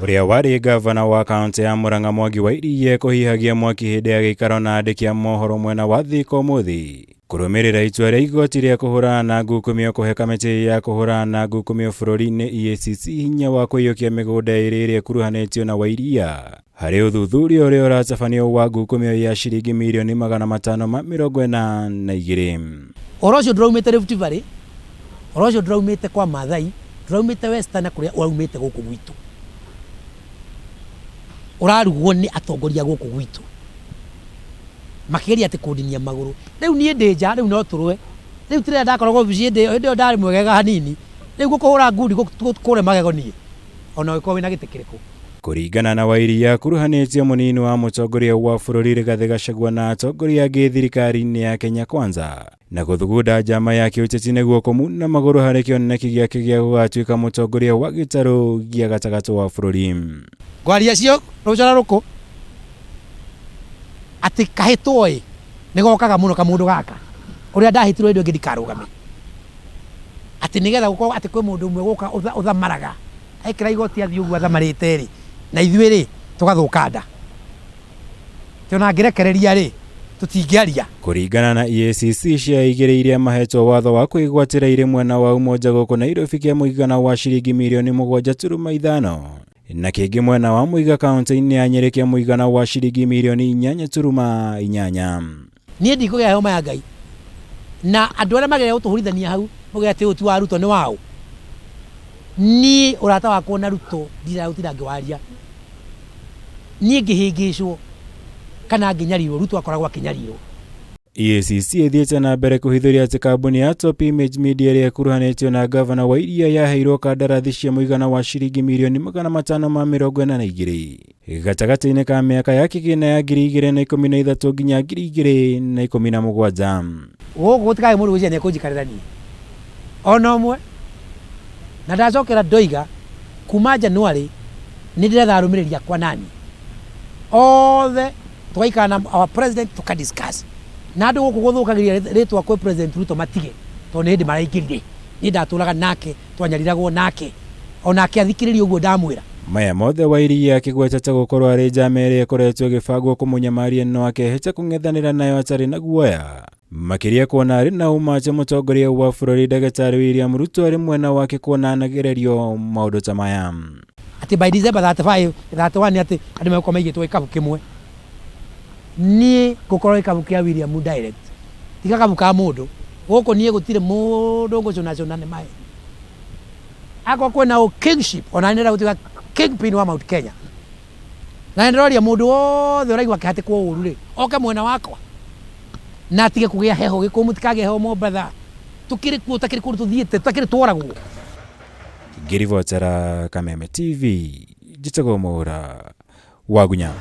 Ũrĩa warĩ ngavana wa kaũntĩ ya Murang'a Mwangi wa Iria kũhihagia mwaki hĩndĩ ya gĩikaro na andĩki a mohoro mwena wa Thika ũmũthĩ kũrũmĩrĩra itua rĩa igoti rĩa kũhũrana na ngukumio kũhe kamĩtĩ ya kũhũrana na ngukumio bũrũri-inĩ EACC hinya wa kũiyũkia mĩgũnda ĩrĩ ĩrĩa ĩkuruhanĩtio na Wairia harĩ ũthuthuria ũrĩa ũratabanio wa ngukumio ya ciringi mirioni 542. Ũhoro ũcio ndũraumĩte Rift Valley, ũhoro ũcio ndũraumĩte kwa Maathai, ndũraumĩte Western kũrĩa ũraumĩte gũkũ gwitũ. Ũrarugwo nĩ atongoria gũkũ gwitũ makĩgeria atĩ kũndinia magũrũ. Rĩu niĩ ndĩ nja, rĩu no tũrũe. Rĩu ti rĩrĩa ndakoragwo obici hĩndĩ ĩyo, hĩndĩ ĩyo ndarĩ mwegega hanini. Rĩu ngũkũhũra ngundi ngũkũre magego niĩ, ona ũngĩkorwo wĩna gĩtĩ kĩrĩkũ. Kũringana na Wairia, akuruhanĩtio mũnini wa mũtongoria wa bũrũri Rigathĩ Gachagua na atongoria angĩ thirikari-inĩ ya Kenya Kwanza, na gũthugunda njama ya kĩũteti nĩguo kũmuna magũrũ harĩ kĩoneki gĩake gĩa gũgatuĩka mũtongoria wa gĩtarũ gĩa gatagatĩ wa bũrũri. Ngwaria cio rũcora rũkũ atĩ kahĩtwo ĩ nĩgokaga mũno kamũndũ gaka ũrĩa ndahĩtirwo hĩndĩ ĩyo ĩngĩ ndikarũgame atĩ nĩgetha gũkorwo atĩ kwĩ mũndũ ũmwe gũka ũthamaraga ekĩra igoti athiĩ ũguo athamarĩte rĩ na ithuĩ rĩ tũgathũka nda atĩ ona angĩrekereria rĩ tũtingĩaria. Kũringana na EACC, share igĩrĩ iria mahetwo watho wa kwĩgwatĩra irĩ mwena wa Umoja gũkũ Nairobi kĩa mũigana wa ciringi mirioni 7.5 na kĩngĩ mwena wa Muiga kaunti-inĩ ya Nyĩrĩ kĩa mũigana wa ciringi mirioni 8.8. Niĩ ndikũgĩa homa ya Ngai. Na andũ arĩa mageragia gũtũhũrithania hau, mauge atĩ ũyũ ti wa Ruto nĩ waũ? Niĩ ũrata wakwa na Ruto ndiragũtinda ngĩwaria. Niĩ ngĩhĩngĩcwo kana ngĩnyarirwo, Ruto akoragwo akĩnyarirwo. EACC ĩthiĩte na mbere kũhithũria atĩ kambuni ya Top Image Media ĩrĩa ĩkuruhanĩtio na ngavana wa Iria yaheirwo kandarathi cia mũigana wa ciringi mirioni 542 gatagatĩ-inĩ ka mĩaka ya kĩgĩna ya 2013 nginya 2017. Gũkũ gũtikagĩe mũndũ ũgwĩciria nĩekũnjikarĩra niĩ ona ũmwe. Na ndacokera ndoiga kuma January nĩndĩretha arũmĩrĩri akwa naniĩ othe tũgaikara na our president tũka discuss na andũ gũkũ gũthũkagĩria rĩtwa kwĩ President Ruto matige tondũ nĩ hĩndĩ maraingĩrire. Niĩ ndatũraga nake twanyariragwo nake onake athikĩrĩrie ũguo ndamwĩra. Maya mothe Wairia akĩgweta ta gũkorwo arĩ njama ĩrĩa ĩkoretwo ĩgĩbangwo kũmũnyamaria no akehĩta kũng'ethanĩra nayo atarĩ na guoya. Makĩria kuona arĩ na ũma atĩ mũtongoria wa bũrũri Ndagĩtarĩ William Ruto arĩ mwena wake kuona anagererio maũndũ ta maya. Atĩ by December 35, 31 atĩ andũ megũkorwo maigĩtwo gĩkabu kĩmwe. Niĩ ngũkorwo gĩkabu kĩa William direct, ti gakabu ka mũndũ. Gũkũ niĩ gũtirĩ mũndũ ngũcũnacũna nĩ maheni. Akorwo kwĩna ũ kingship, ona niĩ ndĩrenda gũtuĩka kingpin wa Mount Kenya. Na nĩndĩroria mũndũ wothe ũraigua akĩhatĩkwo ũru rĩ, oke mwena wakwa na atige kũgĩa heho. Gĩkũyũ mũtikagĩe heho Mombatha, tũkĩrĩ kuo tũtakĩrĩ kũndũ tũthiĩte, tũtakĩrĩ tworagwo. Ngĩribotera Kameme TV, njĩtagwo Mwaura Wagunya.